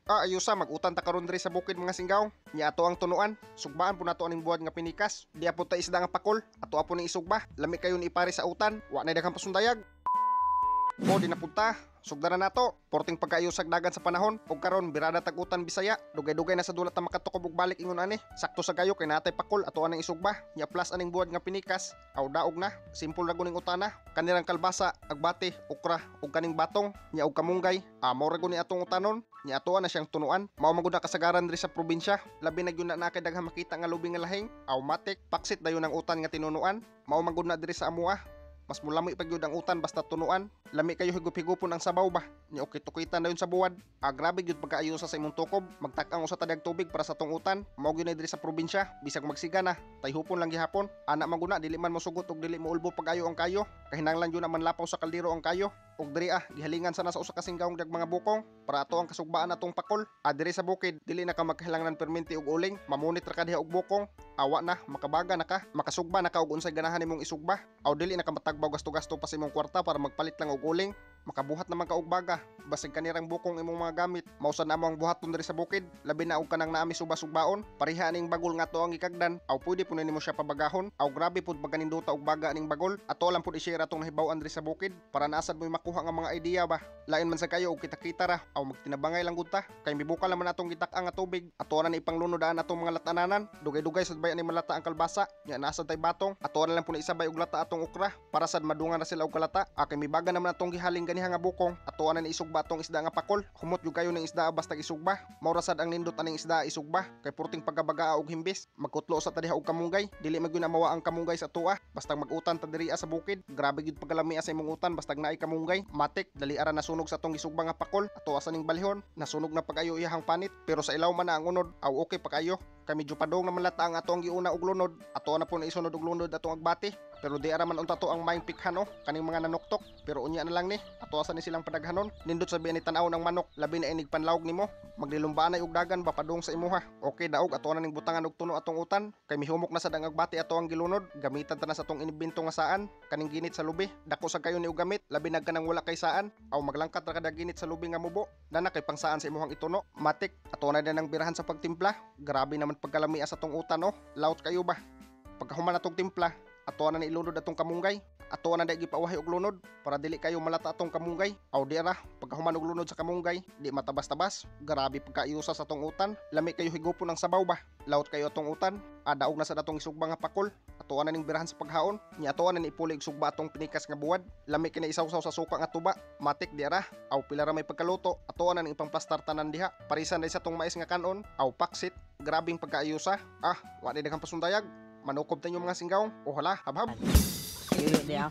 Ah, ayusa mag-utan ta karon diri sa bukid mga singgaw. Nya ato ang tunuan. Sugbaan po nato aning buwad nga pinikas. Di po ta isda nga pakol. Ato apo ning isugba. Lami kayo ni ipare sa utan. Wa nay daghang pasundayag. O di na punta. Sugdaran nato. Porting pagkaayusag dagan sa panahon. Ug karon birada tag utan Bisaya. Dugay-dugay na sa dulat ta makatukob og balik ingon ani. Sakto sa kayo kay natay pakol ato aning isugba. Nya plus aning buwad nga pinikas. Aw daog na. Simple ra guning utana. Kanirang kalbasa, agbate, okra ug kaning batong nya og kamunggay. Amo ra guni atong utanon. Nya atoa na siyang tunuan. Mao man gud na kasagaran diri sa probinsya. Labi na gyud na na kay daghang makita nga lubi nga lahing. Aw matik paksit dayon ang utan nga tinunuan. Mao man gud na diri sa amoa. Mas mulami pa gyud ang utan basta tunuan. Lami kayo higup-higupon ang sabaw ba. Nya ukit-ukitan na yun sa buwad. Ah, grabe gyud pagkaayusa sa imong tukob. Magtak-ang usa ta dag tubig para sa tong utan. Mao gyud na diri sa probinsya. Bisag magsiga na, tayhupon lang gihapon. Ana man gud na dili man mosugot og dili moulbo pag-ayo ang kayo. Kahinanglan gyud na manlapaw sa kaldero ang kayo. Og diri ah, gihalingan sana sa usa ka singgawong dag mga bukong para ato ang kasugbaan atong pakol. Ah, diri sa bukid dili na ka magkahilanglan perminti og uling, mamunit ra ka diha og bukong. Awa na, makabaga na ka, makasugba na ka og unsay ganahan nimong isugba. Aw dili na ka matagbaw gasto-gasto pa sa imong kwarta para magpalit lang og uling. Makabuhat naman ka og baga, basig kanirang bukong imong mga gamit. Mao sad na mo ang buhaton diri sa bukid, labi na og kanang naami suba-sugbaon. Pareha aning bagol nga ato ang gikagdan, aw pwede pud nimo siya pabagahon. Aw grabe pud pagkanindota og baga aning bagol. Ato lang pud i-share atong nahibaw-an diri sa bukid para naasad mo'y makuha nga mga idea ba. Lain man sa kayo og kita-kita ra, aw magtinabangay lang gud ta. Kay mibukal naman atong gitak-ang nga tubig. Ato na ni ipanglunod daan atong mga latananan. Dugay-dugay sad bay ani malata ang kalbasa. Nya naasad tay batong. Ato na lang pud isabay og lata atong okra para sad madungan na sila og kalata. Ah, kay mibaga naman atong gihaling ganiha nga bukong. Ato na ni isugba atong isda nga pakol. Humot gyud kayo ning isda basta isugba. Mao ra sad ang nindot aning isda isugba. Kay purting pagkabagaa og himbis. Magkutlo sa ta diha og kamunggay. Dili man gyud na mawa ang kamunggay sa tuwa. Basta mag-utan ta diri sa bukid. Grabe gyud pagkalami sa imong utan basta naay kamunggay. Matik dali ara nasunog sa atong gisugba nga pakol. Ato asa ning balihon. Nasunog na pag-ayo iyahang panit. Pero sa ilaw man na ang unod. Aw okay pa kayo. Kay medyo padong naman lata ang atong giuna og lunod. Ato na po na isunod og lunod atong agbati. Pero di ara man unta to ang maing pikhan oh, kaning mga nanuktok. Pero unya na lang ni, ato asa ni silang padaghanon. Nindot sabi ni tan-aw ng manok, labi na inig panlawg nimo. Maglilumbaan ay og dagan ba padung sa imuha. Okay daog ato na ning butangan og tuno atong utan. Kay mihumok na sad ang agbati ato ang gilunod. Gamitan ta na sa atong inibinto nga saan, kaning ginit sa lubi. Dako sa kayo ni og gamit, labi na kanang wala kay saan. Aw maglangkat ra kada ginit sa lubi nga mubo. Nana kay pangsaan sa imuhang ituno. Matik ato na din ang birahan sa pagtimpla. Grabe naman pagkalami sa atong utan oh. Laot kayo ba. Pagkahuman atong timpla, ato na ni ilunod atong kamunggay. Ato na di gipauhay og lunod para dili kayo malata atong kamunggay. Aw di ra, pagkahuman og lunod sa kamunggay, di matabas-tabas. Grabe pagkaayusa sa atong utan. Lami kayo higupon ang sabaw ba. Laot kayo atong utan. Adaog na sa datong isugba nga pakol. Ato na ning birahan sa paghaon. Nya ato na ni ipuli og sugba atong pinikas nga buwad. Lami kini isawsaw sa suka nga tuba. Matik di ra. Aw pila ra may pagkaluto. Ato na ning ipangplastar tanan diha. Parisan day sa atong mais nga kanon. Aw paksit. Grabing pagkaayusa. Ah, wa di daghang pasundayag. Manukob tayo mga singgaw. O hala, habhab. Dili diya.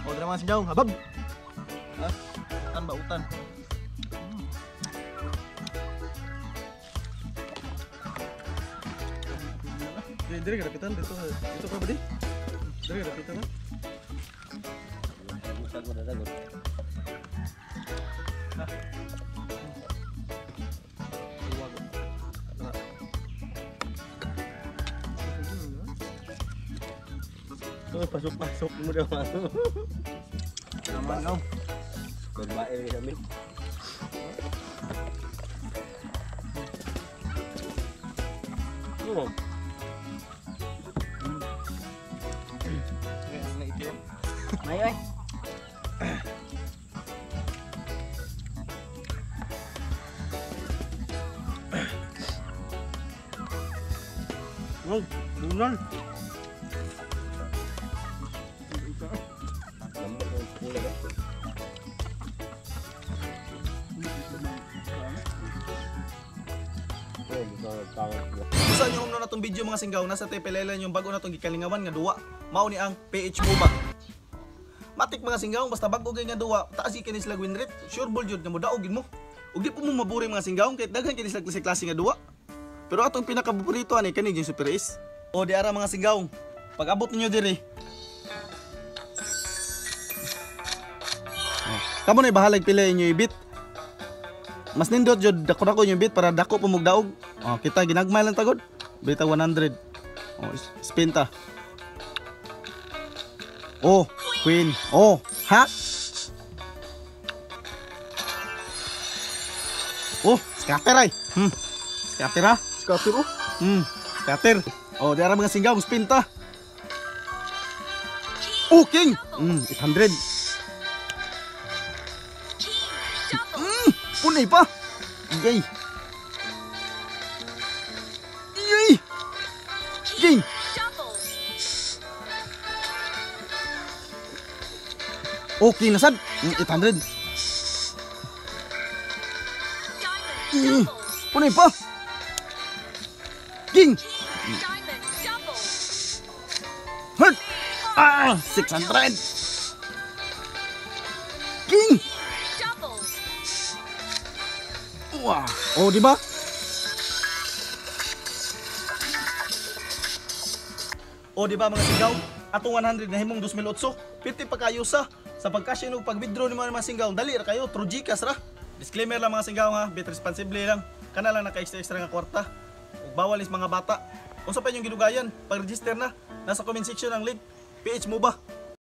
O dira mga singgaw, habab. Ha? Utan ba utan? Dire dire kadapitan dito. Dito ka ba di? Dire kadapitan na. Ha? Pasok-pasok mo daw. Naman daw. Babae rin kami. Oo. May oy. Wow, bunal. Sa inyo umno na tong video mga singgaw, nasa Tepelela yung bago na tong gikalingawan nga duwa. Mao ni ang PH Mobile. Matik mga singgaw, basta bago kay nga duwa, taas kini sila win rate, sure ball jud nga modaog gid mo. Ug di po mo maburi mga singgaw kay daghan kini sila klase-klase nga duwa. Pero atong pinakapaborito ani kani yung Super Ace. O di ara mga singgaw, pag abot ninyo diri. Kamo na bahalag pila inyo ibit. Mas nindot jud dako dako inyo ibit para dako po mugdaog. Oh, kita ginagmay lang tagod. Bita 100. Oh, spin ta. Oh, queen. Oh, ha? Oh, Scatter ay. Scatter ha. Scatter oh. Scatter. Oh, di ara mga singgaw, spin ta. Oh, king. 800. Punay pa. Yay. Yay. King. Okay na sad. 800. Punay pa. King. Hurt. Ah, 600. King. Wah. Oh, di ba? O di ba mga singgaw? Atong 100 na himong 2008. Piti pa kayo sa pag-cash in ug pag-withdraw ni mga singgaw. Dali ra kayo, true GCash ra. Disclaimer lang mga singgaw ha, bit responsibly lang. Kana lang naka-extra extra nga kwarta. Ug bawal is mga bata. Unsa pa inyong gidugayan? Pag-register na. Nasa comment section ang link. PH mo ba?